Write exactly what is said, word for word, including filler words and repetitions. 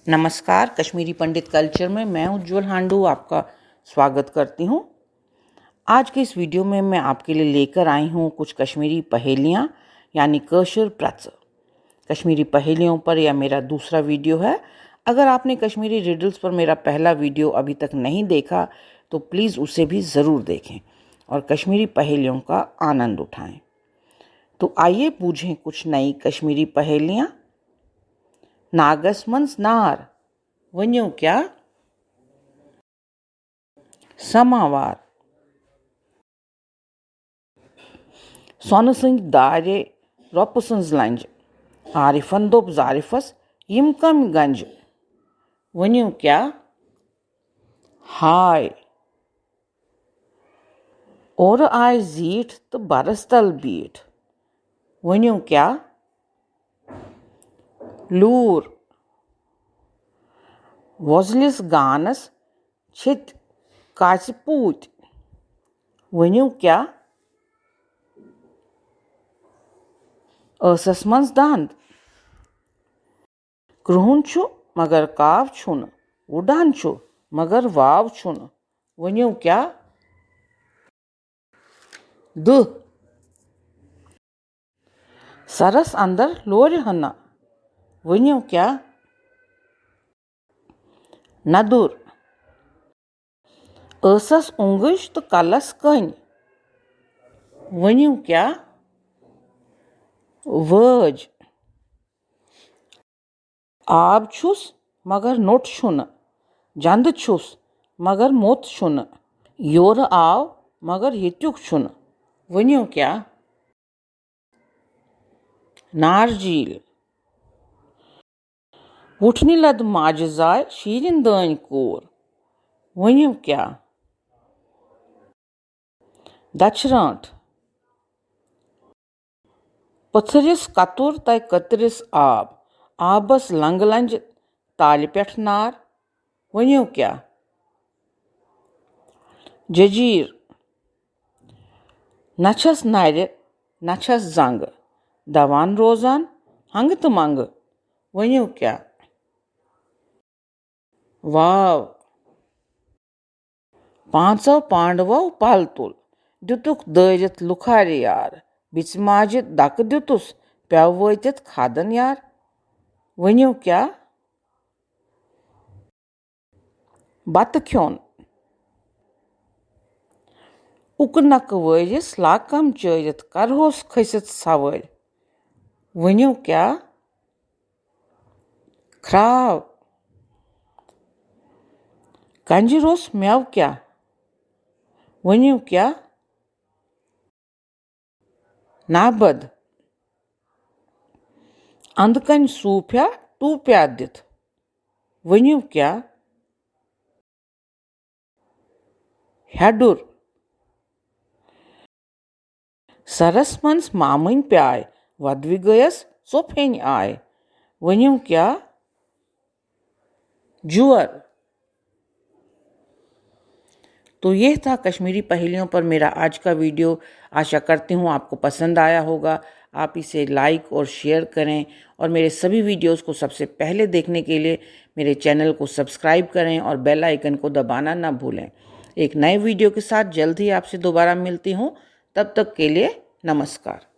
नमस्कार, कश्मीरी पंडित कल्चर में मैं उज्जवल हांडू आपका स्वागत करती हूँ। आज के इस वीडियो में मैं आपके लिए लेकर आई हूँ कुछ कश्मीरी पहेलियाँ, यानी कशर प्रच। कश्मीरी पहेलियों पर यह मेरा दूसरा वीडियो है। अगर आपने कश्मीरी रिडल्स पर मेरा पहला वीडियो अभी तक नहीं देखा तो प्लीज़ उसे भी ज़रूर देखें और कश्मीरी पहेलियों का आनंद उठाएं। तो आइए बूझें कुछ नई कश्मीरी पहेलियाँ। नागस मंज नार, वन्यो क्या? سماوار۔ سۄنہٕ سٕنٛدۍ دارے رۄپہٕ سٕنٛز لنجہِ۔ عارفن دوٚپ ظارفس، "یِم کم گنجہِ؟" ؤنِو کیٛاہ؟ ہاے۔ اورٕ آے زیٖٹھ تہٕ برس تل بیٖٹھ۔ ؤنِو کیٛاہ؟ لوٗر۔ وۄزلِس گانس چھِتۍ کاژِ پوٗتۍ۔ ؤنِو کیٛاہ؟ ٲسس منٛز دند۔ کرٛہُن چھُ مگر کاو چھُنہٕ، وُڈان چھُ مگر واو چھُنہٕ۔ ؤنِو کیٛاہ؟ دُہ۔ سرس اندر لورِ ہنا۔ ؤنِو کیٛاہ؟ ندُر۔ ٲسس اونگٕج تہٕ کلس کٔنۍ۔ ؤنِو کیٛاہ؟ وٲج۔ آب چھُس مگر نوٚٹ چھُنہٕ، جندٕ چھُس مگر موٚت چھُنہٕ، یورٕ آو مگر ییٚتیُک چھُنہٕ۔ ؤنِو کیٛاہ؟ نارجیٖل۔ وُٹھنہِ لد ماجہِ زاے شیٖرِن دٲنۍ کوٗر۔ ؤنِو کیٛاہ؟ دچھرانٛٹھ۔ پٔتھرِس کتُر تہٕ کٔترِس آب، آبس لنگہٕ لنجہِ تالہِ پٮ۪ٹھ نار۔ ؤنِو کیٛاہ؟ ججیٖر۔ نہ چھس نرِ، نہ چھس زنٛگہٕ، دوان روزان ہنٛگہٕ تہٕ منٛگہٕ۔ ؤنِو کیٛاہ؟ واو۔ پانٛژو پانڈوو پل تُل، دِتُکھ دٲرِتھ لُکھارِ یار۔ بِژِ ماجہِ دکہٕ دِتُس، پیوٚو وٲتِتھ کھادن یار۔ ؤنِو کیٛاہ؟ بتہٕ کھیوٚن۔ اُکنکہٕ وٲرِس لاکم چٲرِتھ کرہوس کھٔسِتھ سوٲرۍ۔ ؤنِو کیٛاہ؟ کھراو۔ کنجہِ روٚس مٮ۪وٕ کیٛاہ؟ ؤنِو کیٛاہ؟ نابد۔ اندٕ کنۍ صوٗفیا ٹوٗپیا دِتھ۔ ؤنِو کیٛاہ؟ ہیڈُر۔ سرس منٛز مامٕنۍ پیاے، ودوِ گٔیس ژوٚپ ہیٚنۍ آے۔ ؤنِو کیٛاہ؟ جور۔ तो ये था कश्मीरी पहेलियों पर मेरा आज का वीडियो। आशा करती हूँ आपको पसंद आया होगा। आप इसे लाइक और शेयर करें और मेरे सभी वीडियोस को सबसे पहले देखने के लिए मेरे चैनल को सब्सक्राइब करें और बेल आइकन को दबाना ना भूलें। एक नए वीडियो के साथ जल्द ही आपसे दोबारा मिलती हूँ। तब तक के लिए नमस्कार।